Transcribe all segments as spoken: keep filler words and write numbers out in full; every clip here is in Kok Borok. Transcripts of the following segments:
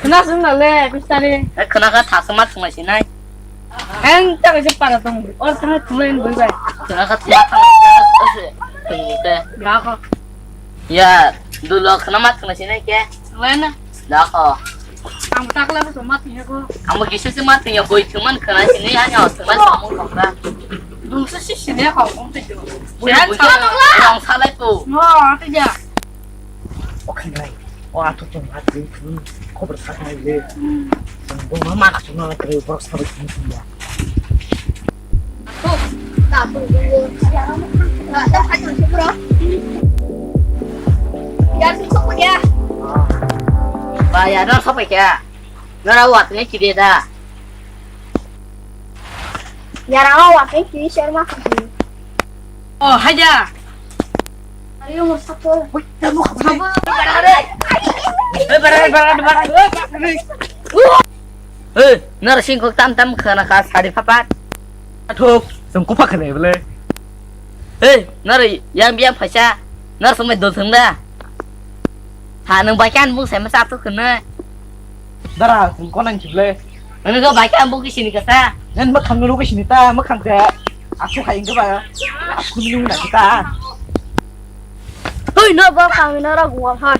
Khna sung na le, bistari. Eh, khna kha thasa ma thunglai sinai. Ang ta kaisa para tong. Or khna thunglai ni bai bai. Khna kha thasa ma thunglai sinai. Thung te. Ga ko. Ya, dulo khna ma thunglai sinai ke. Thunglai na. Da ko. Ang ta kala ko ma thung ko. Ang kisa se ma thung ya koi thung man khna sinai ha ya thung man thung ko ka. Dung se si sinai ko kong te jo. Buyan sa. Ang sa lai ko. Mo, te ja. O khanai, o athuk tong ha twi thwi khobor saknai le. Bo ma mana chuna la kre borok sabai thwi thwi ya. Ba ya, no sabai kya? No ra wat ne kide da. Yarang o watwi twi serma khamu. O, haja. Ayo, mo sakol. Ui, tamo khamu. Ui, bara, bara, bara, bara, bara. Ui, nara singkok tam tam khana kha sari phapat. Athok, song kopa khana bole. Ui, nara yang biang phaisa. Nara song mai dol thang da. Ha, nwng bai kan bung sai ma sa tu khana. Dara, song konang chible. Nwng ko bai kan bung kisini kasa. Ngan makhang lu kisini ta, makhang te. Aku khai ingke ba. Aku ni na kita. Hui, no, bo khang no ra guam ha.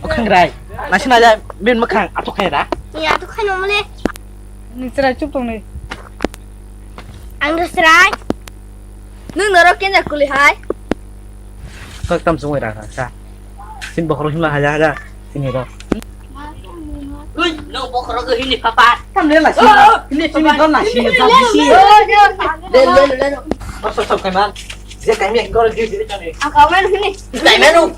Makhang rai. Nasi na ja bin makhang atu khai ra. Ya, atu khai no mole. Ni chrai chup tong ni. Ang do chrai. Nwng norok kenja kuli hai. Kok tam sungwi ra kha. Sin bokhorok himla haja haja. Sin hero. Ui, no bokhorok hini papa. Tam le la sin. Hini sin don na sin sa bisi. Le le le. Bas bas kai man. Je kai mi ko ji ji kai. Ang ka man hini. Kai man.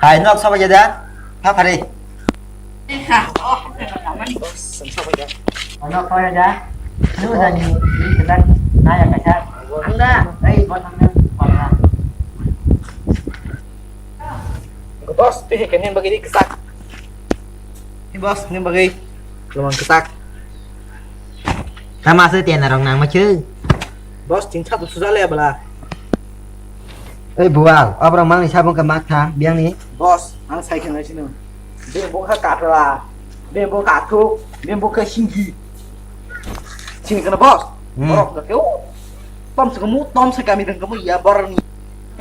Hai, nok soba jada. Pha phari. Nok soba jada. Lu jani, ini kita naya kaca. Anda, hei, buat anda, buat anda. Boss, tu he kenin bagi di kesak. Ni boss, ni bagi. Lumang kesak. Tama se tiana rong nang machu. Boss, ching satu sudah le bala. Ei bual, abra mang ni sabung ke mak tha, biang ni. Boss, ang sai kena sinu. Beng bung kha katla, beng bung kathuk, beng bung kha singgi. Sini kena boss. Hmm. Borok kha keu. Tom se kamu, tom se kami deng kamu ya borok ni.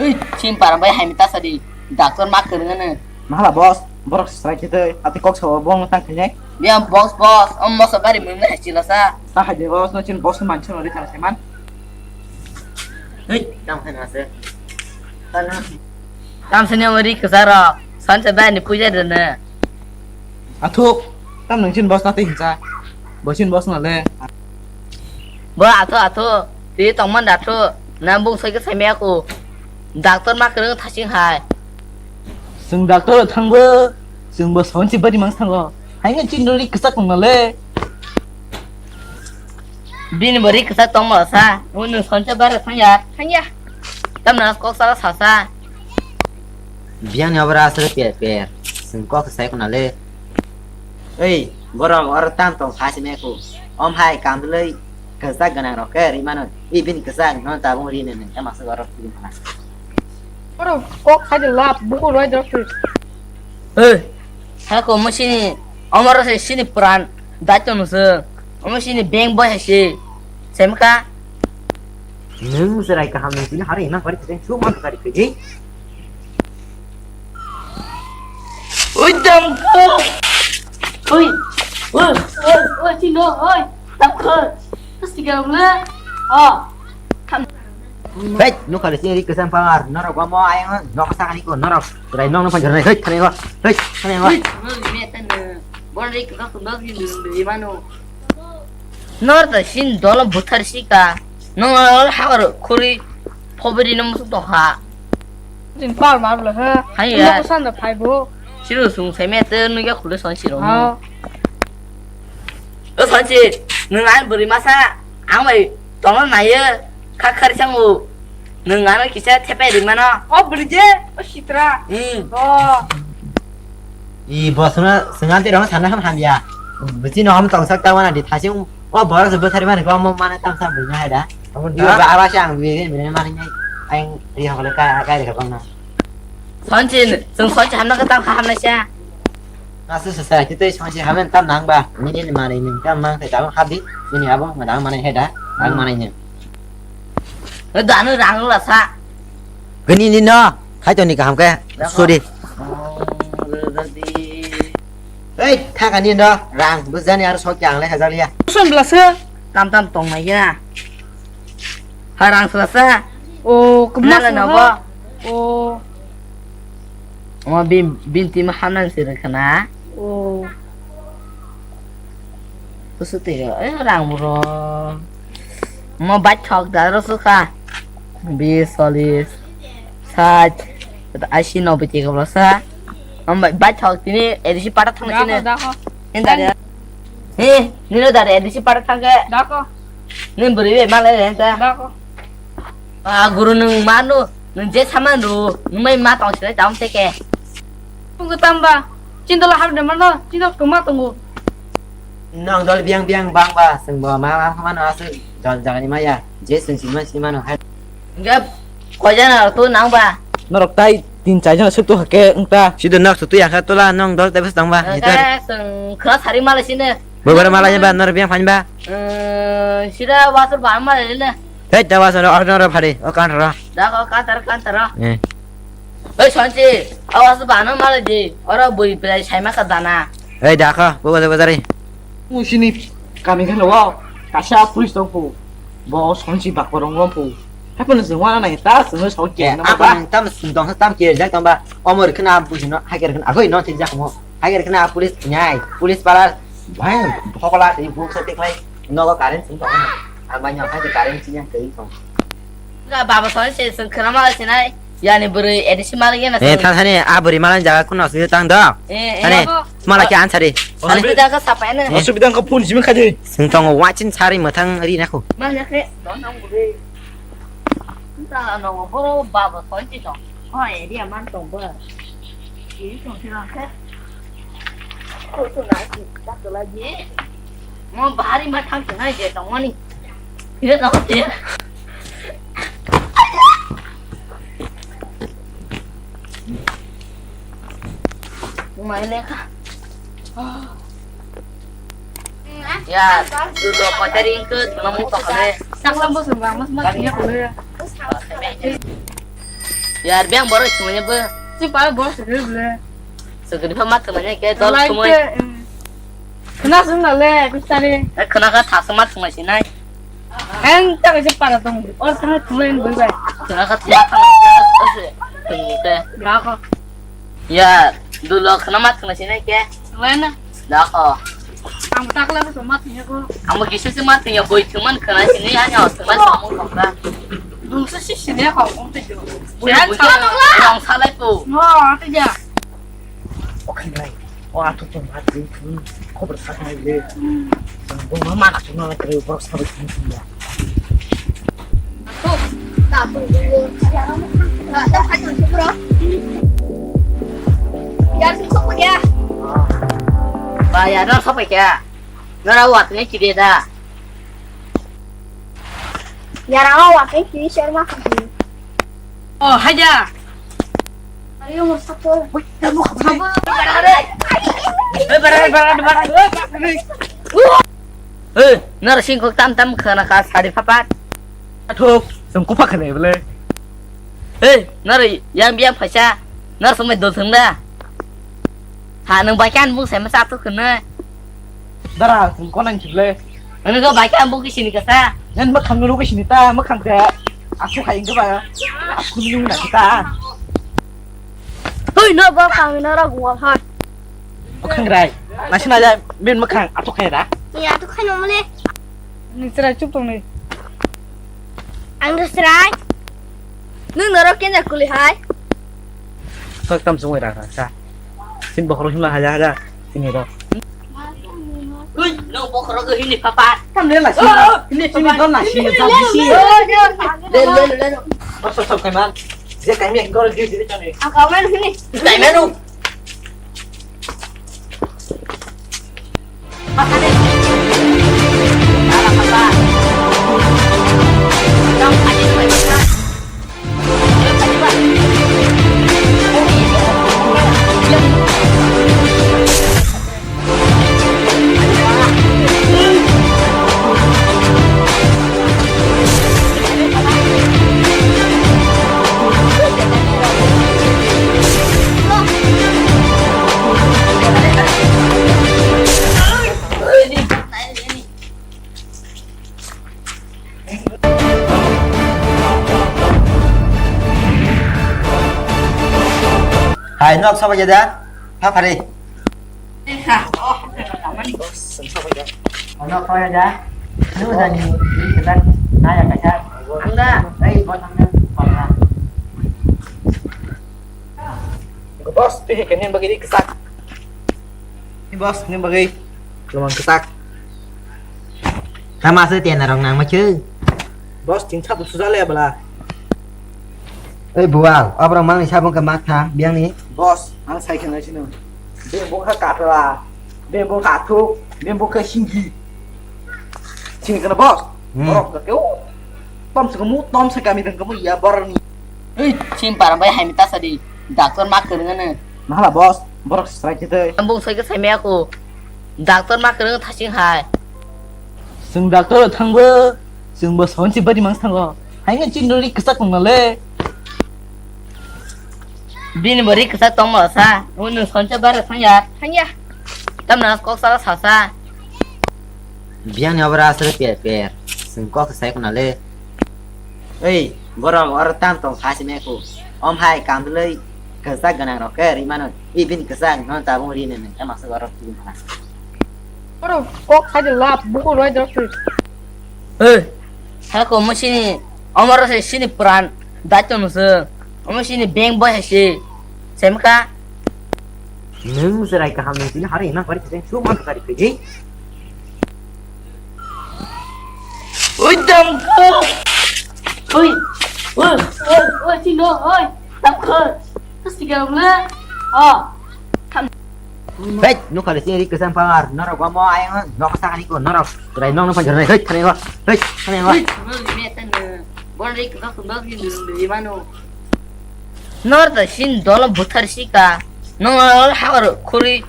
Ei, chim parang bai hai mita sadi. Doctor ma kereng ne. Mahala boss, borok strike khe tei, ati kok sawa bong tang khainai. Dia boss, boss, om mosa bari mung na chila sa. Ta hai de boss, no chin boss man chino ri tang seman. Hei, tam khaina se. Tam sini ori kesaro, sanse bai ni puja de ne. Athuk, tam nang chin boss na te hinsa. Bo chin boss na le. Bo atho atho, ti tongman da tho, nang bung soi ke sai me aku. Doctor ma kereng thasing hai. Sung doctor thang bo, sung bo son si bari mang thango. Hai nge chin ri kesak tong na le. Bini bo ri kesak tong ma sa, unu son se bare thang ya. Thang ya. Tam na kok sala sa sa. Biang ni obra asal per per, sung kok sai kuna le. Ei, borok oro tam tong phai simi aku. Om hai kanduloi kwchak gwnang rok khe ri mano. I bini kwchak no tabung ri nini. Ema se oro ri mana. Oro kok khai de lap buku roi dok tu. Ei, ha ko mo sini, omoro se sini pran daito no se. Omo sini bank boy hai se. Semka. Nung serai kaham nung sini hari nang kari kari su man kari kari. Oi, damkha. Oi. Oi, oi, oi, chino, oi. Damkha. Pasti garam le. Ha. Hei, nukha le sini kesam power. Norok gua mo ayang, nok sakani ko, norok. Rai nong nang panjar nai. Hei, thani ko. Hei, thani ko. Oi, oi, me tan. Bono ri kwthang kwthang di nung di mano. Nor da sin dolo buthar sika. Nor hawar khuri phobiri no musuk tokha. Din pal mar lo ha. Hai ya. Nokosanda phaibo. Siru sung seme te nugya khule son siro. Ha. O Sanchi, nwng ani bwrwi masa, ang bai tongna naiyo, kha khari sango, nwng ano kisa thepai rimano. O bwrwi je, o sitra. Hmm. O. I bosongno swngan twi rong sana ham hamya. Bwchino ham tongsak ta wana di thasing o borok se bwthari mani ko mo mana tamsa bwrwi hai da. Aboni ba aba se ang bini bini mani nai. Ang ri hokle ka ka ri hokna. Sanchi, sung Sanchi hamna ka tam hamna sha. Asu sasa, kita sangsi hamen tam nang ba. Ini ni mana ini tam mang saya tahu habis. Ini apa? Madang mana heda? Ang mana ini? Danu rang la sa. Gini ni no. Khai to ni kaham ke. Sorry. Hei, thaka ni no. Rang bujani aro sok yang le hajar ya. Son blasa. Tam tam tong mai ya. Harang selasa. Oh, kemas. Nala nabo. Oh. Omo bin, binti ma hanan sir khana. Oh. Tusu tiro, eh, rang bro. Mo bat thok da ro sukha. Bis, solis, sat, asi no biti ko sa. Mo bat thok tini edisi pada thang sini. Dako, dako. Ini dari. Eh, nino dari edisi pada thang ke. Dako. Nin bwrwi bai malai le ta. Dako. Ah, guru nwng mano, nwng je sama ro, nwng mai ma tong sile tam te ke. Tunggu tamba, cinta lahar de mano, cinta tuma tunggu. Nong dol biang biang bang ba, seng bo ma ma mano asu dol jagani maya, je seng sima sima no hai. Enggak, kau jangan tu nang ba. Norok tai tin char jona suk tu hake engta. Sido nok sutu ya kha tola nong dol tebes tang ba. Hitar. Seng khra sari malai sini. Bobara malai ba nor biang phan ba. Eh, sida wasur ba malai le. Hei da wasur or nor phari o kan ro. Da ko kan tar kan tar. Eh. Oi Sanchi, awas ba no malai di. Oro bui plai sai ma ka dana. Hei da kha bobara bobara. Musini kami khalo wa. Kasa police tong ko. Bo Sanchi bak rong lom ko. Hapan se wana nai ta se no so ke. Apa nang tam sung dong tam ke jak tamba. Omor khna bujino haker khna agoi no tin jak mo. Hager khna police nyai, police pala bhai hokola tei buk sa teklai nogo current sing tong. Ang bai nyang hai current sing yang tei tong. Ga baba soi se sing khna ma se nai. Yani bwrwi edisi mal gena. Eh, thani a bwrwi mal jaga kuno sing tang do. Eh, eh. Thani mala ke ansari. Thani jaga sapai na. Asubida ka phone simi khaji. Sing tong wachin sari mathang ri na ko. Ma ya khe don nang bwrwi. Nta no boro baba soi ti tong. Hoi, area man tong ba. Iri tong sila khe. Ko to na ki ta to la je. Mo bahari ma thang thang je tong mani. Iri tong je. Mai le kha. Ya, dulo kotering ke tulang pakale. Saklam bo sembang mas mas ya kule. Ya, biang borok semuanya be. Si pa borok semuanya be. Segede pa mat semuanya ke dol semuanya. Kena sung le, kustari. Eh, kena ka thasa mat semuanya sinai. Ang ta kaisa para tong. Or thang thumlai ni bai bai. Kena ka thuma thang. Tungte. Ga ko. Ya, dulo khna mat khna sinai ke. Wena. Da ko. Ang takla ko mat ni ko. Ang kisa se mat ni ko thum man khna sinai ani os man ko ka. Dungsa si sinai ko ko te jo. Buyan sa. Ang salai ko. Mo te ja. Okay nai. O atu to mat ni khobor sa nai le. Bo ma ma na ko na tre bor sa ba ni ya. Ba ya, no sopai kya? No ra wat ne kide da. Yara wa ke ki share ma kha. Oh, haja. Ayo mo sapo. Hey, nara sing kok tam tam khana ka sari papat. Athok, sing kupa khana bole. Hey, nara yang biang phaisa. Nara sumai dol thang da. Ha, nang bai kan bu sai ma sa tu khana. Dara, sing konang chule. Ano ko bai kan bu ki sini kasa. Nan makhang nuru ki sini ta, makhang ka. Aku khai ingka ba. Aku nuru na kita. Hoi, no ba kami na ra gua ha. Makhang rai. Nasi naya bin makhang atuk khaira. Ni atuk khai nomole. Ni chwrai chup tong ni. Ang do chwrai. Nung norok kenya kuli hai. Kok tam sungwi ra sa. Sin bokhorok himla haja haja. Sini ro. Ui, no bokhorok hini papa. Tam le la sini. Hini sini don la sini sa bisi. Le le le. Bas bas kai man. Je kai mi gor di di chani. Ang ka man hini. Kai manu. Hai, nok soba jada. Pha phari. Nok soba jada. Lu jani, ini kita naya kaca. Anda, hei, buat anda, buat anda. Boss, tu he kenin bagi di kesak. Boss, ni bagwi kwlwng kwchak. Tama se tena rok nang ma chwng. Boss, tin sap suja le bala. Oi bual, abrang mangni sabung ka mak tha, biang ni. Boss, ang sai khna sino. Be bo kha katla. Be bo ka thuk, be bo ka singi. Sini kana boss. Hmm. Borok ka keu. Tom se kamu, tom se kami dan kamu ya borok ni. Ei, sim parang bai hai mita sadi. Doctor ma kwrwng ano. Mahala boss, borok strike te. Ang bung sai ka sai maya ko. Doctor ma kwrwng thasing hai. Sung doctor thangbo, sung bo sonsi bari mang thango. Hai ngan chin dori kisa kong le. Bini bari kisa tong ma sa. Unu sonsi bara thang ya. Thang ya. Tam na kok sa sa sa. Biang ni obra asre per per. Sung kok sai kong le. Ei, borok oro tam tong kha simi ku. Om hai kamdwlwi kwchak gwnang rok khe ri mano. I bini kwchak no tabung ri nini. Tama se borok tubun hala. Oro kok sai de lap buku roi dok tu. Ei, ha ko mo sini, omoro se sini pran daito no se. Omo sini bank boy hai se. Semka. Nung serai kaham nung sini hari imang kari kiseng su mang kari pegi. Oi, Damkha! Oi, oi, oi, oi, Sino, oi, Damkha! Terus tiga bulan? Oh, Hei, nuk kali sini ri kesang pangar, norok gua mau ayang, nok kesang ani ko, norok, rai nok nang panjar rai, hei, kane ko, hei, kane ko. Oi, Sino, ini atan, bon ri kesang sundal di dulu di mana? Nor da sin dolo buthar sika. Nor hawar khuri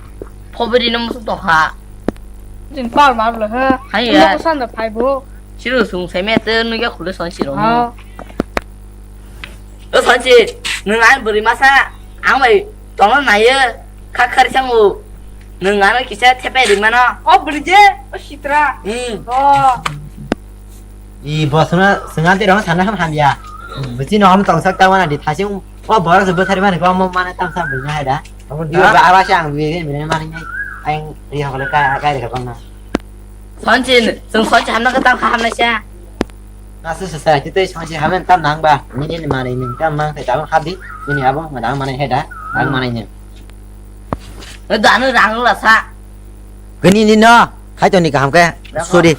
phobiri no musuk tongkha. Jin par mar bla ha. Hai ya. Noksan da phai bo. Siru sung sai me te nugya khule son siro. Ha. O son si, nung ai buri masa, ang bai tongna naiye, kha khar sangu. Nung ano kisa thepai ri mano. O buri je, o sitra. Hmm. O. I bosna swngan twi rong sana ham hamya. Buchi no ham tongsak ta wana di thasing o borok se bwthari mani ko mo mana tam sam bini hai da. Amo di ba awa sang bi ge bini mani nai. Aing ri ha kole ka ka ri ka bang na. Sonchi, sung sonchi hamna ka tam kha hamna sha. Na su sa sa ti tei sonchi hamna tam nang ba. Ni ni mani ni tam mang te tam kha di. Ni abo ma dang mani hai da. Ang mani ni. Danu rang la sa. Gani ni no. Khai to ni kaham ke. Sorry.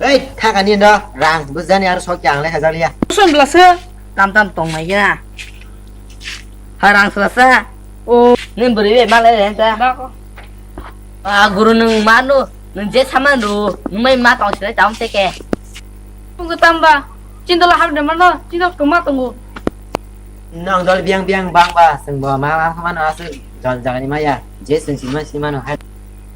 Hei, thaka ni no rang bujani aro sok yang le hajar ya. Sun blasa. Tam tam tong mai ya. Ha rang sla sa. O. Nin beri be mal le ta. Ba ko. Ah, guru nung manu, nung je saman ru, nung mai ma tong sila tam te ke. Tunggu tamba. Chinta la har de mano, chinta kuma tunggu. Nong dol biang biang bang ba, sing bo ma ma ma no asu jol jagani maya, je sing sima sima no hai.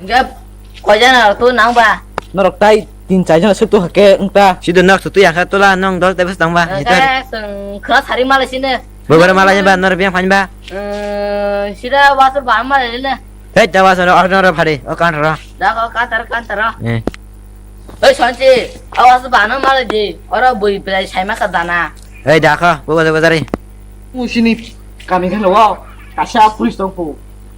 Jab, koi jana tu nang ba. Norok tai tin char jana suk tu hake ungta. Sido nok sutu yang kha tola nong dol tebes tang ba. Ka sing khra sari mala sine. Bobara mala ba nor biang phan ba. Eh, sida wasur ba mala le. Hei, da wasur or nor phari, o kan ro. Da ko kan tar kan tar. Eh. Oi, Sanchi, awas bana mala di. Oro bui belai sai maka dana. Hei, da kha, bo bazar bazar. Musini kami khalo wa. Kasa police tong po.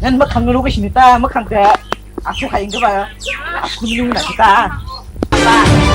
Nang mwkhang no rwgwi sini ta, mwkhang khe. Aswk hai wngkhe ba. Aswk nung na ta.